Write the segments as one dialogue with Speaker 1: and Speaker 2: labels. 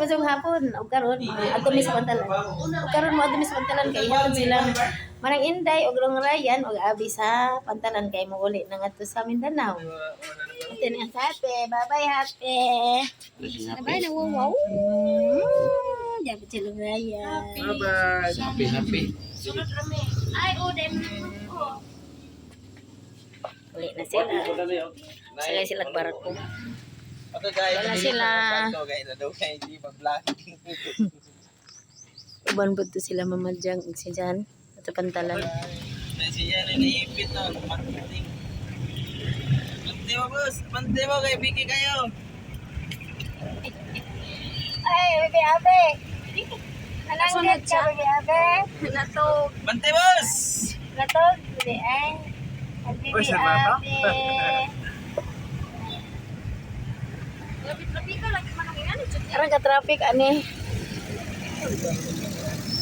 Speaker 1: Mauyong hapon. Og karon adto mi sa pantalan. Og karon mo adto mi sa pantalan kay ihatod silang Manang Inday og Rong Ryan og abi sa pantalan kay mouli na ngadto sa Mindanao. Ate ni ang happy. Bye-bye, happy.
Speaker 2: Bye na wow.
Speaker 1: Dapat sila Ryan.
Speaker 3: Bye-bye.
Speaker 4: Happy, happy.
Speaker 2: Ay, oh, dahil mo na ko.
Speaker 1: Uli na sila. Sila sila barako.
Speaker 3: Ito guys,
Speaker 1: Wala sila.
Speaker 3: Ito guys, na daw kay hindi pa-vlog.
Speaker 1: Uban po to sila Mama Jang ug si Jan. Ato pantalan.
Speaker 3: Na siya na naipit no, marketing. Bante mo boss, bante mo kay Vicky kayo.
Speaker 1: Ay, baby Abe. Anang ka, baby Abe?
Speaker 2: Natog.
Speaker 3: Bante boss.
Speaker 1: Natog, baby ay. Ang baby
Speaker 3: Uy, sa mama?
Speaker 1: Abe.
Speaker 2: Labi-labi ka lagi man ang ingani.
Speaker 1: Aran ka traffic ani.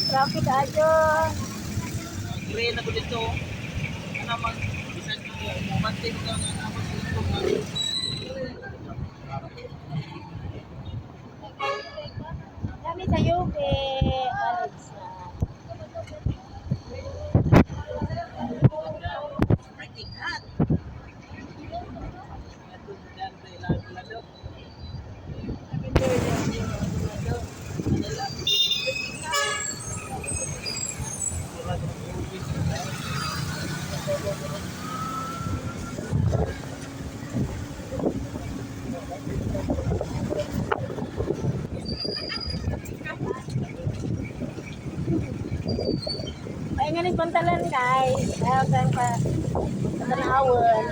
Speaker 1: Traffic ajo.
Speaker 3: Green ako dito. Ano man bisan ko bante ko nga ako sa dito.
Speaker 1: Kami sa UP College na.
Speaker 3: Freaking hot.
Speaker 1: Ay nga ni pantalan guys. Ayaw kang pa tanawon.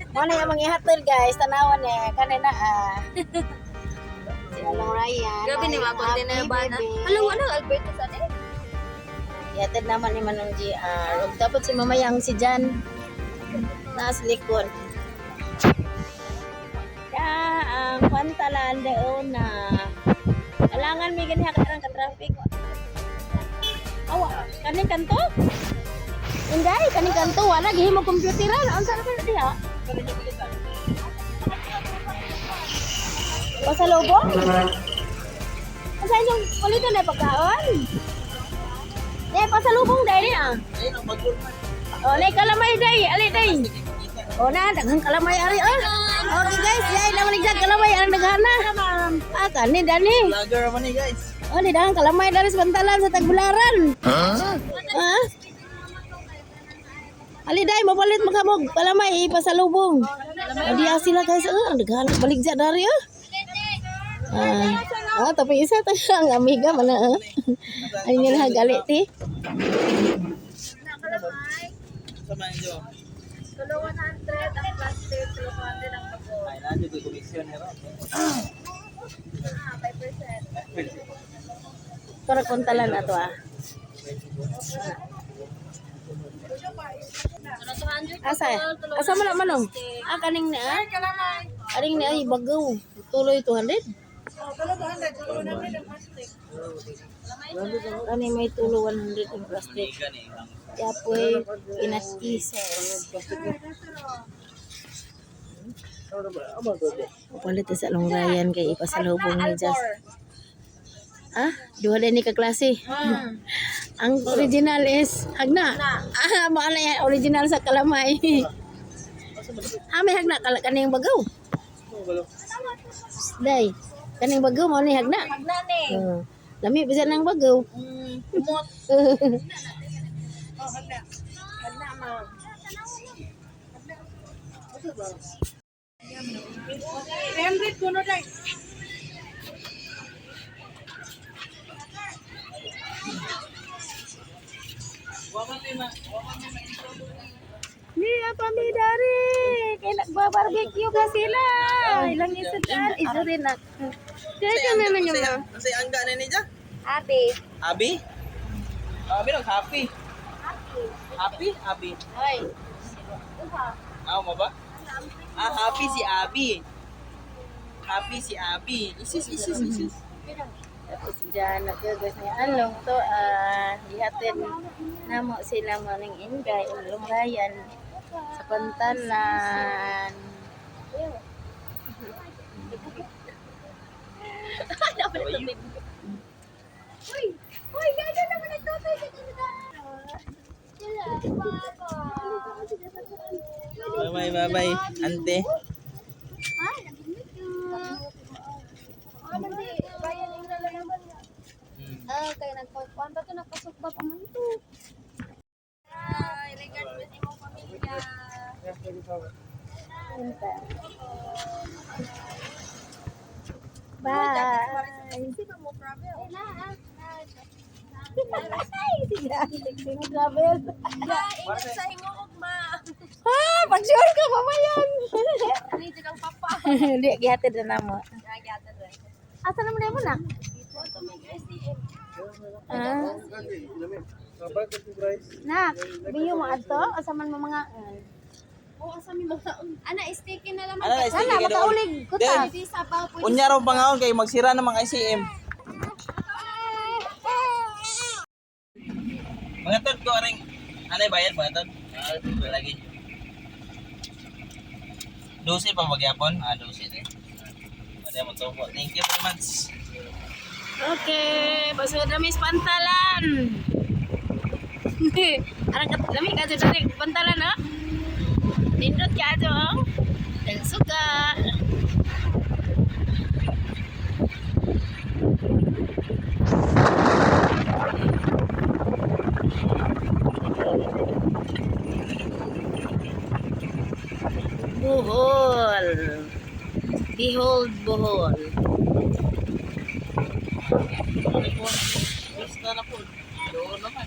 Speaker 1: Mo na yung mga ihatod guys, tanawan eh kanina ah. Si Along Ryan.
Speaker 2: Grabe ni mga container
Speaker 1: Happy,
Speaker 2: ba na?
Speaker 1: baby.
Speaker 2: Hala, wala Alberto sa eh.
Speaker 1: Ihatid naman ni Manong GR. Ug dapat si Mamayang si Jan. Nasa likod. Ya, ang pantalan doon na. Alangan may ganyan karang ka traffic. Awa, kaning kanto? Inday, kaning kanto wala gihimo computeran. Unsa na ba diha? Pasalubong? Asa inyong palitan na pagkaon? Eh, pasalubong dahil ah.
Speaker 3: Ayun ang bagol man.
Speaker 1: Oh, nay kalamay day, ali day. Oh na, daghang kalamay ari ah. Okay guys, yay lang ligdag kalamay ang daghana. Ah, kani dani.
Speaker 3: Vlogger man ni guys.
Speaker 1: Oh, ni daghang kalamay dari sa bantalan sa Tagbilaran. Ha? Ali day, mapalit makamog kalamay ipasalubong. Oh, diya sila guys, ah, ang daghan baligya dari ah. Ah, ah tapi isa ta ang amiga man ah. Ay nga gali ti.
Speaker 3: Sa manjo.
Speaker 2: Tulo 100 ang plastic, tulo 200 ang bago.
Speaker 3: Ay nandiyo ko komisyon hero.
Speaker 2: Ah, 5%.
Speaker 1: Para pantalan na to ah.
Speaker 2: Tulo 200.
Speaker 1: Asa? Asa man na manong? Ah, kaning na ah. Kaning na ay bagaw. Tuloy 200. Kani may tulo 100 ang plastic.
Speaker 3: Gani ang
Speaker 1: Yapoy pinatises. Palit sa Long Ryan kay ipasalubong ni Jas. Ah, duha din ni kaklase. Ang original is hagna. Ah, mao na yan, original sa kalamay. Ah, may hagna kala kaning bagaw. Day, kaning bagaw mao ni hagna.
Speaker 2: Hagna ni.
Speaker 1: Oh. Lami bisan ng bagaw.
Speaker 2: Kumot. Oh, hagna. Hagna, ma'am. 300 kuno day.
Speaker 1: Niya pa mi dari. Kay nagbabarbecue ka sila. Ilang isudaan, isurin na.
Speaker 2: Kaya ka naman yung mga.
Speaker 3: Kasi ang gana ni ja?
Speaker 2: Abi.
Speaker 3: Abi? Abi nag happy. Happy? Abi.
Speaker 1: Ay,
Speaker 3: Ah, mo ba? Ah, happy si Abi. Happy si Abi. Isis, isis, isis.
Speaker 1: Tapos dyan, nagkagas niya. Anlong to, ah, ihatid namo sila mo ng Inday, ulong Ryan, sa pantalan.
Speaker 3: Bayo.
Speaker 2: Uy! Uy, gano'n naman ang tutoy sa Sila, papa.
Speaker 3: Bye bye bye bye, ante.
Speaker 2: Ay, nabinit yun. Ano si Ryan yung naman niya? Ah, kaya nagpakuan pa to, nagpasok ba pa man to? Ay, regard mo sa imong pamilya.
Speaker 1: Bye.
Speaker 2: Sino mo travel? Ay, na, ah.
Speaker 1: Ay, sige. Sige, travel.
Speaker 2: Ingat sa hinguog, ma.
Speaker 1: Ah, pag-sure ka, mamayan.
Speaker 2: Hindi kang papa.
Speaker 1: Hindi, gihatid na namo.
Speaker 2: Nagyata rin.
Speaker 1: Asa naman mo na?
Speaker 2: Ito may SCM.
Speaker 1: Ah. Nak, biyo mo adto? Asa man mo mga
Speaker 2: Oo, asa mi mga Ana, sticky na lang.
Speaker 3: Ana, sticky
Speaker 1: Sana
Speaker 3: ka doon.
Speaker 1: makaulig ko ta.
Speaker 3: Then,
Speaker 2: Pwede sa pa, pwede
Speaker 3: unya raw pangaon kay magsira na mga ICM. Mga tod ko aring anay bayad mga tod? Ah, lagi. 12 pa magyapon? Ah, 12 din. Pwede mo to po. Thank you very much.
Speaker 1: Okay, pasod na mis pantalan. Arang kat lami ka jud diri pantalan ha. Nindot ka ato oh. Suka. Bohol. Behold Bohol.
Speaker 3: Basta na po. Doon naman.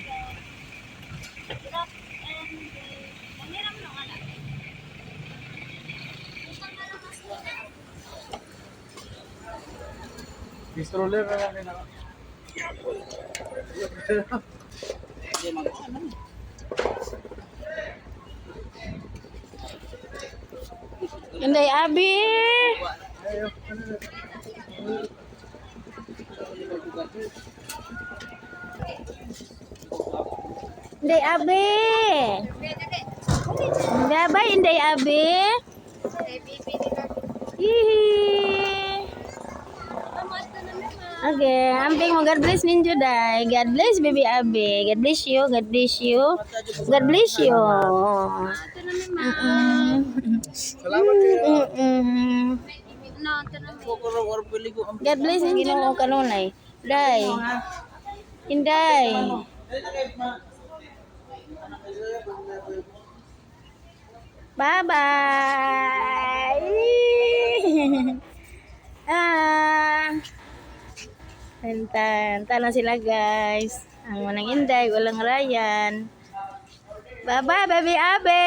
Speaker 4: Stroller na lang nila.
Speaker 3: Hindi mag-ano.
Speaker 1: Inday Abi. Inday Abi. Bye-bye, Inday Abi. Hihi. Okay, amping mo. God bless ninyo, day. God bless, baby Abi. God bless you. God bless you. God bless you. Mm-mm.
Speaker 4: Salamat kayo.
Speaker 1: Mm-mm. God bless ninyo. Ginoo kanunay. Day. Inday. Bye-bye. Ah. Enta, enta na sila guys. Ang manang Inday, walang Ryan. Bye-bye, baby Abe.